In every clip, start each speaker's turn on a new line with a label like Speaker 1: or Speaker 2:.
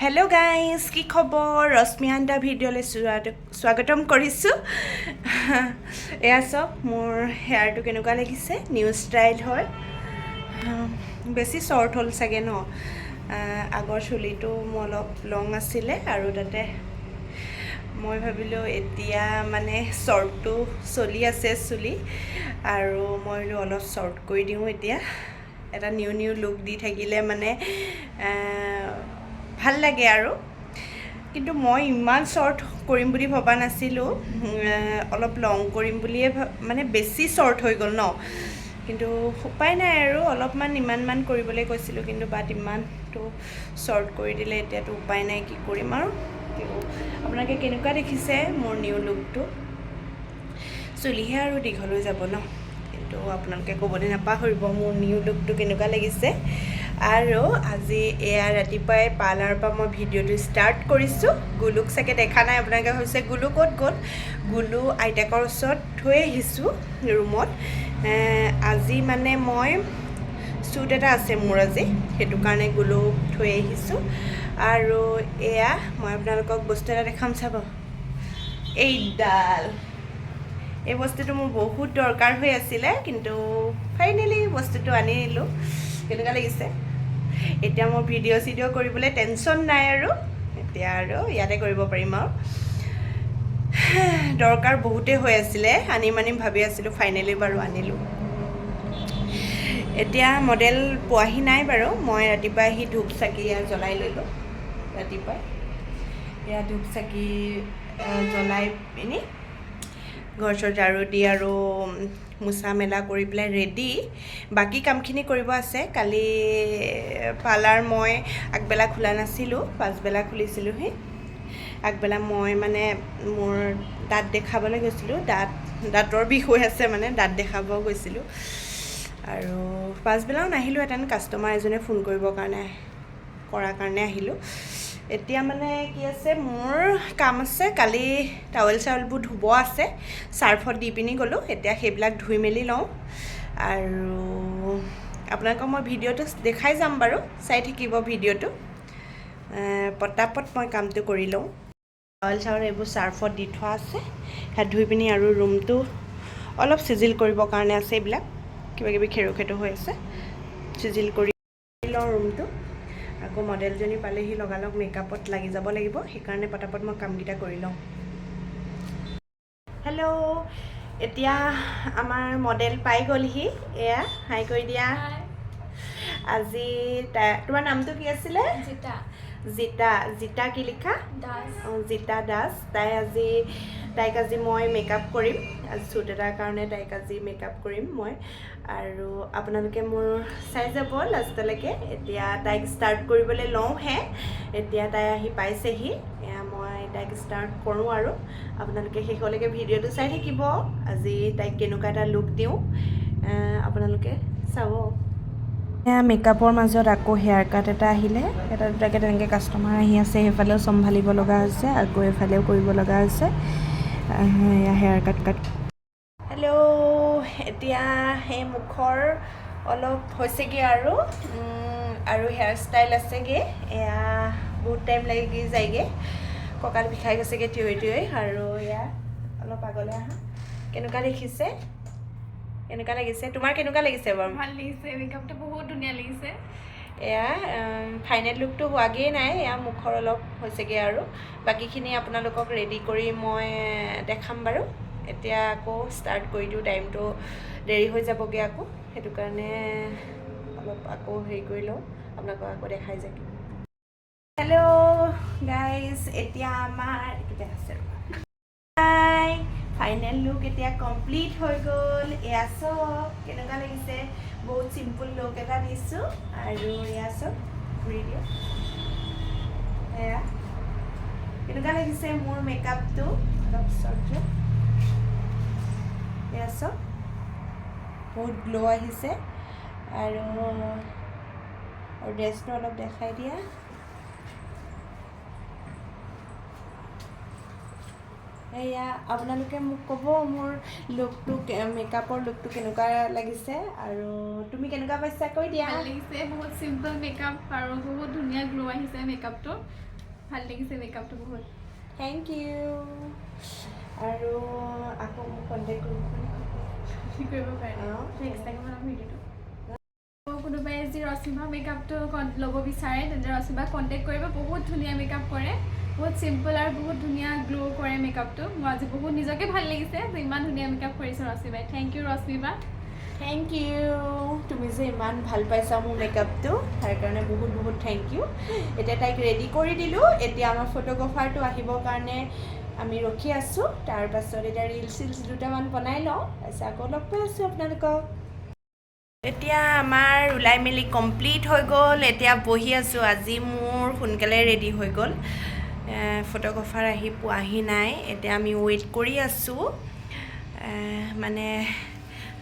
Speaker 1: Hello' guys, কি খবৰ? ৰশ্মি আন্দা ভিডিঅ'লৈ স্বাগতম কৰিছোঁ। এয়া চাওক, মোৰ হেয়াৰটো কেনেকুৱা লাগিছে? নিউ ষ্টাইল হয়। বেছি শ্বৰ্ট হ'ল চাগে ন? আগৰ চুলিটো মোৰ অলপ লং আছিলে আৰু তাতে মই ভাবিলোঁ এতিয়া মানে শ্বৰ্টটো চলি আছে চুলি আৰু মই বোলো অলপ শ্বৰ্ট কৰি দিওঁ। এতিয়া এটা নিউ নিউ লুক দি থাকিলে মানে ভাল লাগে আৰু। কিন্তু মই ইমান শ্বৰ্ট কৰিম বুলি ভবা নাছিলোঁ, অলপ লং কৰিম বুলিয়ে মানে বেছি শ্বৰ্ট হৈ গ'ল ন। কিন্তু উপায় নাই আৰু, অলপমান ইমানমান কৰিবলৈ কৈছিলোঁ, কিন্তু বাট ইমানটো শ্বৰ্ট কৰি দিলে। এতিয়াতো উপায় নাই, কি কৰিম আৰু। আপোনালোকে কেনেকুৱা দেখিছে মোৰ নিউ লুকটো? চুলিহে আৰু দীঘল হৈ যাব ন। কিন্তু আপোনালোকে ক'বলৈ নাপাহৰিব মোৰ নিউ লুকটো কেনেকুৱা লাগিছে। আৰু আজি এয়া ৰাতিপুৱাই পাৰ্লাৰৰ পৰা মই ভিডিঅ'টো ষ্টাৰ্ট কৰিছোঁ। গুলুক চাগে দেখা নাই। আপোনালোকে ভাবিছে গুলু ক'ত গ'ল? গুলু আইতাকৰ ওচৰত থৈ আহিছোঁ ৰুমত। আজি মানে মই শ্বুট এটা আছে মোৰ আজি, সেইটো কাৰণে গুলুক থৈ আহিছোঁ। আৰু এয়া মই আপোনালোকক বস্তু এটা দেখাম, চাব। এইডাল, এই বস্তুটো মোৰ বহুত দৰকাৰ হৈ আছিলে, কিন্তু ফাইনেলি বস্তুটো আনিলোঁ। কেনেকুৱা লাগিছে? এতিয়া মোৰ ভিডিঅ' চিডিঅ' কৰিবলৈ টেনশ্যন নাই আৰু, এতিয়া আৰু ইয়াতে কৰিব পাৰিম। আৰু দৰকাৰ বহুতেই হৈ আছিলে, আনিম আনিম ভাবি আছিলোঁ, ফাইনেলি বাৰু আনিলোঁ। এতিয়া মডেল পোৱাহি নাই বাৰু। মই ৰাতিপুৱা আহি ধূপ চাকি এয়া জ্বলাই ল'লোঁ। ৰাতিপুৱাই এয়া ধূপ চাকি জ্বলাই পিনি, ঘৰ চৰ ঝাৰু দি আৰু মোচা মেলা কৰি পেলাই ৰেডি। বাকী কামখিনি কৰিব আছে। কালি পাৰ্লাৰ মই আগবেলা খোলা নাছিলোঁ, পাছবেলা খুলিছিলোঁহি। আগবেলা মই মানে মোৰ দাঁত দেখাবলৈ গৈছিলোঁ। দাঁতৰ বিষ হৈ আছে, মানে দাঁত দেখাব গৈছিলোঁ। আৰু পাছবেলাও নাহিলোহেঁতেন, কাষ্টমাৰ এজনে ফোন কৰিবৰ কাৰণে কৰাৰ কাৰণে আহিলোঁ। এতিয়া মানে কি আছে, মোৰ কাম আছে। কালি টাৱেল চাৱেলবোৰ ধুব আছে, চাৰ্ফত দি পিনি গ'লোঁ। এতিয়া সেইবিলাক ধুই মেলি লওঁ আৰু আপোনালোকক মই ভিডিঅ'টো দেখাই যাম বাৰু, চাই থাকিব ভিডিঅ'টো। পটাপট মই কামটো কৰি লওঁ। টাৱেল চাৱেল এইবোৰ চাৰ্ফত দি থোৱা আছে, সেয়া ধুই পিনি আৰু ৰুমটো অলপ চিজিল কৰিবৰ কাৰণে আছে। এইবিলাক কিবা কিবি খেৰু খেটো হৈ আছে, চিজিল কৰি লওঁ ৰুমটো। আকৌ মডেলজনী পালেহি, লগালগ মেকআপত লাগি যাব লাগিব, সেইকাৰণে পটাপট মই কামকেইটা কৰি লওঁ। হেল্ল', এতিয়া আমাৰ মডেল পাই গ'লহি। এয়া হাই কৰি দিয়া। আজি তাই, তোমাৰ নামটো কি আছিলে?
Speaker 2: জিতা।
Speaker 1: জিতা। জিতা কি লিখা?
Speaker 2: দাস।
Speaker 1: অঁ, জিতা দাস। তাই আজি, তাইক আজি মই মেকআপ কৰিম। আজি শ্বুট এটাৰ কাৰণে তাইক আজি মেকআপ কৰিম মই। আৰু আপোনালোকে মোৰ চাই যাব লাষ্টলৈকে। এতিয়া তাইক ষ্টাৰ্ট কৰিবলৈ লওঁহে। এতিয়া তাই আহি পাইছেহি। এয়া মই তাইক ষ্টাৰ্ট কৰোঁ আৰু আপোনালোকে শেষলৈকে ভিডিঅ'টো চাই থাকিব। আজি তাইক কেনেকুৱা এটা লুক দিওঁ, আপোনালোকে চাব। এয়া মেকআপৰ মাজত আকৌ হেয়াৰ কাট এটা আহিলে। এটা দুটাকৈ তেনেকৈ কাষ্টমাৰ আহি আছে। সেইফালেও চম্ভালিব লগা হৈছে, আকৌ এইফালেও কৰিব লগা হৈছে। এয়া হেয়াৰ কাট কাট। হেল্ল', এতিয়া সেই মুখৰ অলপ হৈছেগৈ আৰু আৰু হেয়াৰ ষ্টাইল আছেগৈ। এয়া বহুত টাইম লাগি যায়গৈ, কঁকাল বিষাই গৈছেগৈ থিয়ৈ থিয়ৈ। আৰু এয়া অলপ আগলৈ আহা। কেনেকুৱা দেখিছে? কেনেকুৱা লাগিছে তোমাৰ? কেনেকুৱা লাগিছে বাৰু?
Speaker 2: ভাল লাগিছে, মেকআপটো বহুত ধুনীয়া লাগিছে।
Speaker 1: এয়া ফাইনেল লুকটো হোৱাগৈয়ে নাই। এয়া মুখৰ অলপ হৈছেগৈ আৰু বাকীখিনি আপোনালোকক ৰেডি কৰি মই দেখাম বাৰু। এতিয়া আকৌ ষ্টাৰ্ট কৰি দিওঁ, টাইমটো দেৰি হৈ যাবগৈ আকৌ, সেইটো কাৰণে অলপ আকৌ হেৰি কৰি লওঁ, আপোনালোকক আকৌ দেখাই যায়। হেল্ল' গাইজ, এতিয়া আমাৰ এইটোতে আছে। হাই, ফাইনেল লুক এতিয়া কমপ্লিট হৈ গ'ল। এয়া চাওক, কেনেকুৱা লাগিছে? বহুত চিম্পুল লুক এটা দিছোঁ। আৰু এয়া চাওক, ঘূৰি দিয়ক। এয়া কেনেকুৱা লাগিছে মোৰ মেকআপটো? অলপ চৰ্ট। এয়া চাওক, বহুত গ্ল' আহিছে। আৰু আৰু ড্ৰেছটো অলপ দেখাই দিয়া। এয়া এয়া আপোনালোকে মোক ক'ব মোৰ লুকটো, মেকআপৰ লুকটো কেনেকুৱা লাগিছে আৰু তুমি কেনেকুৱা পাইছা কৈ দিয়া।
Speaker 2: ভাল লাগিছে, বহুত চিম্পল মেকআপ আৰু বহুত ধুনীয়া গ্ল' আহিছে মেকআপটো। ভাল লাগিছে মেকআপটো বহুত।
Speaker 1: Thank U. আৰু আকৌ মোক কণ্টেক্ট কৰিব।
Speaker 2: কি কৰিব পাৰে। নেক্সট টাইম বনাম ভিডিঅ'টো। কোনোবাই যদি ৰশ্মিবা মেকআপটো ল'ব বিচাৰে, তেন্তে ৰশ্মিবাক কণ্টেক্ট কৰিব। বহুত ধুনীয়া মেকআপ কৰে, বহুত চিম্পল আৰু বহুত ধুনীয়া গ্ল' কৰে মেকআপটো। মোৰ আজি বহুত নিজকে ভাল লাগিছে যে ইমান ধুনীয়া মেকআপ কৰিছে ৰশ্মিবাই। Thank U ৰশ্মিবা।
Speaker 1: Thank U. তুমি যে ইমান ভাল পাইছা মোৰ মেকআপটো, তাৰ কাৰণে বহুত বহুত thank U. এতিয়া তাইক ৰেডি কৰি দিলোঁ। এতিয়া আমাৰ ফটোগ্ৰাফাৰটো আহিবৰ কাৰণে আমি ৰখি আছোঁ। তাৰপাছত এতিয়া ৰিলচ চিলছ দুটামান বনাই লওঁ, তাৰপিছত আকৌ লগ পাই আছোঁ আপোনালোকক। এতিয়া আমাৰ ওলাই মেলি কমপ্লিট হৈ গ'ল। এতিয়া বহি আছোঁ। আজি মোৰ সোনকালে ৰেডি হৈ গ'ল। ফটোগ্ৰাফাৰ আহি পোৱাহি নাই, এতিয়া আমি ৱেইট কৰি আছোঁ। মানে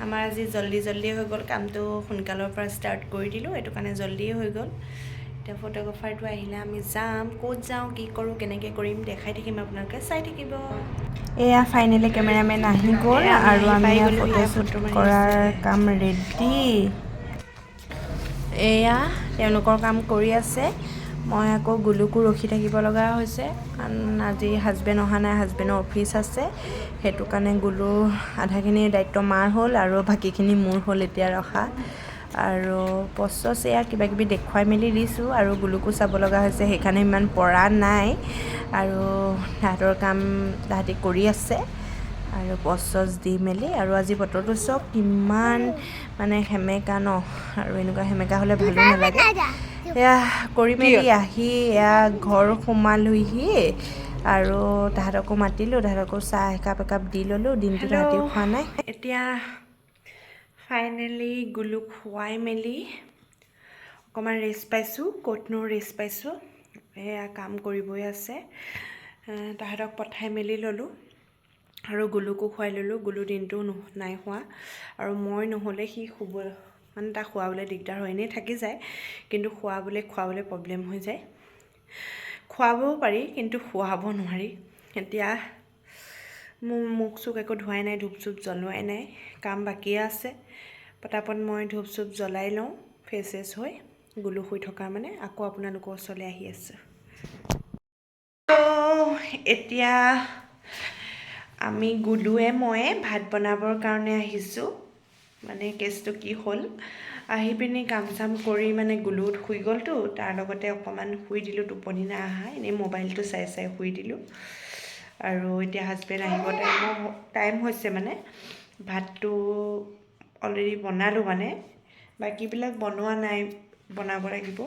Speaker 1: আমাৰ আজি জল্দি জল্দি হৈ গ'ল কামটো। সোনকালৰ পৰা ষ্টাৰ্ট কৰি দিলোঁ, সেইটো কাৰণে জল্দিয়ে হৈ গ'ল। এতিয়া ফটোগ্ৰাফাৰটো আহিলে আমি যাম। ক'ত যাওঁ, কি কৰোঁ, কেনেকৈ কৰিম দেখাই থাকিম, আপোনালোকে চাই থাকিব।
Speaker 3: এয়া ফাইনেলি কেমেৰামেন আহি গ'ল।
Speaker 1: এয়া আমি
Speaker 3: আৰু
Speaker 1: আহি
Speaker 3: আমি
Speaker 1: পাই গ'লো,
Speaker 3: ফটো
Speaker 1: এয়া
Speaker 3: শ্বুট
Speaker 1: ফটো মাৰি
Speaker 3: কৰাৰ
Speaker 1: আছে।
Speaker 3: কাম ৰেডি।
Speaker 1: এয়া তেওঁলোকৰ কাম কৰি আছে। মই আকৌ গুলুকো ৰখি থাকিব লগা হৈছে, কাৰণ আজি হাজবেণ্ড অহা নাই, হাজবেণ্ডৰ অফিচ আছে। সেইটো কাৰণে গুলু আধাখিনি দায়িত্ব মাৰ হ'ল আৰু বাকীখিনি মোৰ হ'ল এতিয়া ৰখা। আৰু পচ এয়া কিবা কিবি দেখুৱাই মেলি দিছোঁ আৰু গুলুকো চাব লগা হৈছে, সেইকাৰণে ইমান পৰা নাই। আৰু তাহাঁতৰ কাম তাহাঁতি কৰি আছে আৰু পজ চজ দি মেলি। আৰু আজি বতৰটো চব কিমান মানে সেমেকা ন, আৰু এনেকুৱা সেমেকা হ'লে ভালো নালাগে। এয়া কৰি মেলি আহি এয়া ঘৰ সোমালোহি আৰু তাহাঁতকো মাতিলোঁ, তাহাঁতকো চাহ একাপ একাপ দি ল'লোঁ। দিনটো তাহাঁতিও খোৱা নাই। এতিয়া ফাইনেলি গুলুক খুৱাই মেলি অকণমান ৰেষ্ট পাইছোঁ। ক'তনো ৰেষ্ট পাইছোঁ, এয়া কাম কৰিবই আছে। তাহাঁতক পঠাই মেলি ল'লোঁ আৰু গুলুকো খুৱাই ল'লোঁ। গুলু দিনটো নাই খোৱা আৰু মই নহ'লে সি শুব, মানে তাক শুৱাবলৈ দিগদাৰ হয়। এনেই থাকি যায়, কিন্তু শুৱাবলৈ খুৱাবলৈ প্ৰব্লেম হৈ যায়। খুৱাবও পাৰি, কিন্তু শুৱাব নোৱাৰি। এতিয়া মোৰ মুখ চুখ একো ধোৱাই নাই, ধূপ চুপ জ্বলোৱাই নাই, কাম বাকীয়ে আছে। পটাপট মই ধূপ চুপ জ্বলাই লওঁ, ফ্ৰেছ চেছ হৈ গুলু শুই থকা মানে আকৌ আপোনালোকৰ ওচৰলৈ আহি আছোঁ। এতিয়া আমি গুলুৱে ময়ে ভাত বনাবৰ কাৰণে আহিছোঁ। মানে কেছটো কি হ'ল, আহি পিনি কাম চাম কৰি মানে গুলুত শুই গ'লতো, তাৰ লগতে অকণমান শুই দিলোঁ। টোপনি নাই অহা, এনেই মোবাইলটো চাই চাই শুই দিলোঁ। আৰু এতিয়া হাজবেণ্ড আহিব টাইম হৈছে। মানে ভাতটো অলৰেডি বনালোঁ, মানে বাকীবিলাক বনোৱা নাই, বনাব লাগিব।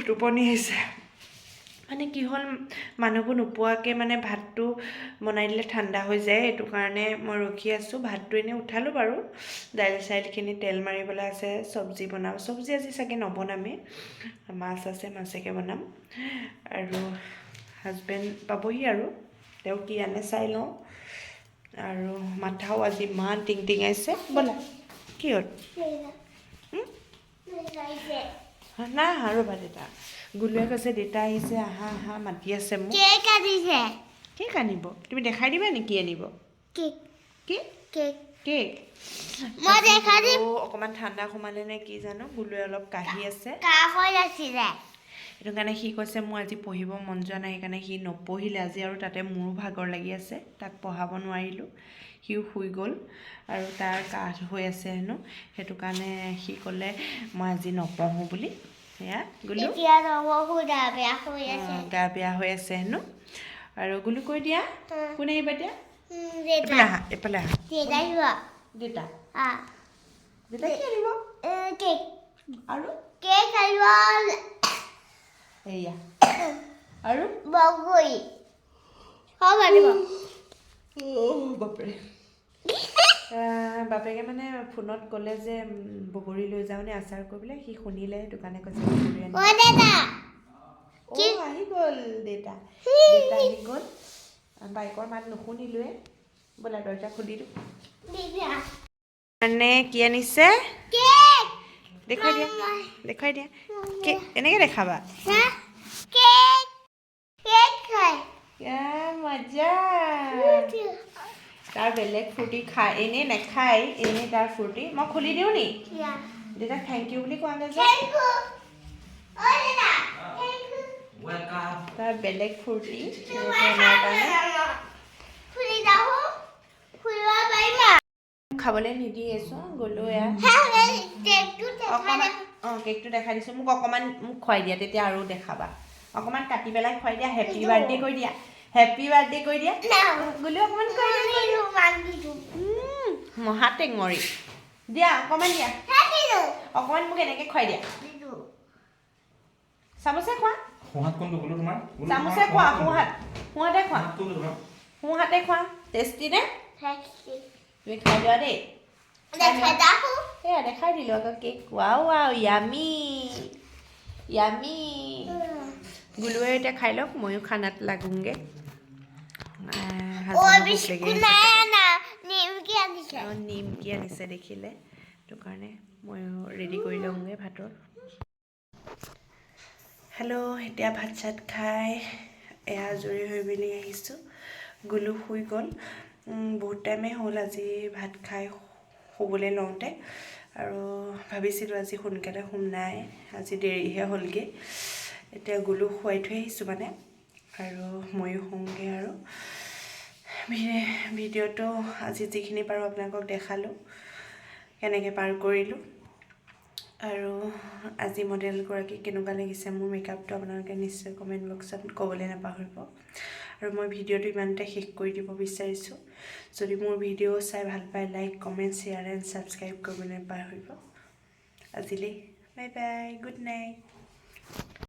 Speaker 1: টোপনি আহিছে। মানে কি হ'ল, মানুহবোৰ নোপোৱাকৈ মানে ভাতটো বনাই দিলে ঠাণ্ডা হৈ যায়, সেইটো কাৰণে মই ৰখি আছোঁ। ভাতটো এনেই উঠালোঁ বাৰু, দাইল চাইলখিনি তেল মাৰিবলৈ আছে, চব্জি বনাম। চব্জি আজি চাগে নবনামেই, মাছ আছে, মাছেকে বনাম। আৰু হাজবেণ্ড পাবহি আৰু তেওঁ কি আনে চাই লওঁ। আৰু মাথাও আজি ইমান টিং টিঙাইছে। ব'লা, কি হ'ল না? ৰ'বা, দেউতা, গুলুৱে কৈছে দেউতা আহিছে, আহা আহা মাতি আছে মোক।
Speaker 4: কেক আনিছে।
Speaker 1: কেক আনিব? তুমি দেখাই দিবা নেকি আনিব?
Speaker 4: কেক।
Speaker 1: কি?
Speaker 4: কেক।
Speaker 1: কেক।
Speaker 4: মই দেখাই দিম।
Speaker 1: গুলু অকণমান ঠাণ্ডা সোমালে নে কি জানো, গুলুৱে অলপ কাহি আছে।
Speaker 4: কাহ হৈ আছিলে।
Speaker 1: সেইটো কাৰণে সি কৈছে মোৰ আজি পঢ়িব মন যোৱা নাই, সেইকাৰণে সি নপঢ়িলে আজি। আৰু তাতে মোৰো ভাগৰ লাগি আছে, তাক পঢ়াব নোৱাৰিলোঁ, সিও শুই গ'ল। আৰু তাৰ কাহ হৈ আছে হেনো, সেইটো কাৰণে সি ক'লে মই আজি নপঢ়োঁ বুলি। সেয়া গুলু।
Speaker 4: এতিয়া নবহো, গা বেয়া হৈ আছে।
Speaker 1: গা বেয়া হৈ আছে হেনো। আৰু গুলু কৈ দিয়া, কোন আহিব এতিয়া?
Speaker 4: দেউতা।
Speaker 1: এইফালে আহা, এইফালে আহা।
Speaker 4: দেউতা আহিব।
Speaker 1: দেউতা।
Speaker 4: আ।
Speaker 1: দেউতা কি আনিব?
Speaker 4: কেক।
Speaker 1: আৰু?
Speaker 4: কেক আনিব।
Speaker 1: এয়া আৰু?
Speaker 4: বগৰী চব আনিব।
Speaker 1: অ' বাপৰে। বাপেকে মানে ফোনত ক'লে যে বগৰী লৈ যাওঁনে আচাৰ কৰিবলৈ, সি শুনিলে, সেইটো কাৰণে কৈছে বগৰী আনিব।
Speaker 4: অ দেউতা।
Speaker 1: অ' আহি গ'ল দেউতা, দেউতা আহি গ'ল। বাইকৰ মাত নুশুনিলোৱে। ব'লা, দৰ্জা খুলি দিওঁ।
Speaker 4: দেউতা।
Speaker 1: মানে কি আনিছে?
Speaker 4: কেক।
Speaker 1: দেখুৱাই দিয়া, দেখুৱাই দিয়া। কেক এনেকৈ দেখাবা।
Speaker 4: হা? কেক।
Speaker 1: মজা। তাৰ বেলেগ ফূৰ্তি, খাই এনেই নাখায়, এনেই তাৰ ফূৰ্তি। মই খুলি দিওঁ নি? দেউতাক thank U বুলি কোৱাগৈ যে।
Speaker 4: Thank U. অ দাদা, thank U.
Speaker 1: তাৰ বেলেগ ফূৰ্তি এনেকৈ অনাৰ কাৰণে।
Speaker 4: খুলি দাও, খুলিব পাৰিবা?
Speaker 1: খাবলৈ নিদিয়ে, চোন গ'লো এয়া।
Speaker 4: কেকটো দেখাই।
Speaker 1: অকণমান, অঁ, কেকটো দেখাই দিছোঁ। মোক অকণমান মোক খুৱাই দিয়া, তেতিয়া আৰু দেখাবা। অকণমান কাটি পেলাই খুৱাই দিয়া, হেপী বাৰ্থডে কৈ দিয়া, হেপী বাৰ্থডে কৈ দিয়া। গ'লো, অকণমান খুৱাই দিয়া। মহা টেঙৰি। দিয়া, অকণমান দিয়া, অকণমান মোক এনেকৈ খুৱাই দিয়া। চামুচে খোৱা।
Speaker 5: সোঁহাত কোনটো বোলো তোমাৰ? বোলো?
Speaker 1: চামুচে
Speaker 5: তোমাৰ
Speaker 1: খোৱা।
Speaker 5: সোঁহাত কোনটো?
Speaker 1: সোঁহাত, সোঁহাতে খোৱা।
Speaker 5: সোঁহাত কোনটো তোমাৰ?
Speaker 1: সোঁহাতে খোৱা। টেষ্টি নে? তুমি খাই লোৱা দেই। সেয়া দেখাই দিলোঁ আকৌ cake. Wow wow, yummy yummy. গুলুৱে এতিয়া খাই লওক, ময়ো খানাত লাগোংগে।
Speaker 4: বিস্কুট নাই আনা, নিমকি আনিছে।
Speaker 1: নিমকি আনিছে দেখিলে, সেইটো কাৰণে ময়ো ৰেডি কৰি লওঁগৈ ভাতৰ। হেল্ল', এতিয়া ভাত চাত খাই এয়া আজৰি হৈ মেলি আহিছোঁ। গুলু শুই গ'ল। বহুত টাইমেই হ'ল আজি ভাত খাই শুবলৈ লওঁতে আৰু ভাবিছিলোঁ আজি সোনকালে শুম, নাই, আজি দেৰিহে হ'লগৈ। এতিয়া গুলুক শুৱাই থৈ আহিছোঁ মানে আৰু ময়ো শুওঁগৈ। আৰু ভিডিঅ'টো আজি যিখিনি পাৰোঁ আপোনালোকক দেখালোঁ, কেনেকৈ পাৰ কৰিলোঁ আৰু আজি মডেলগৰাকী কেনেকুৱা লাগিছে মোৰ মেকআপটো, আপোনালোকে নিশ্চয় কমেণ্ট বক্সত ক'বলৈ নাপাহৰিব। আৰু মই ভিডিঅ'টো ইমানতে শেষ কৰি দিব বিচাৰিছোঁ। যদি মোৰ ভিডিঅ' চাই ভাল পায়, like, comment, share and subscribe কৰিবলৈ নাপাহৰিব। আজিলৈ বাই বাই, গুড নাইট।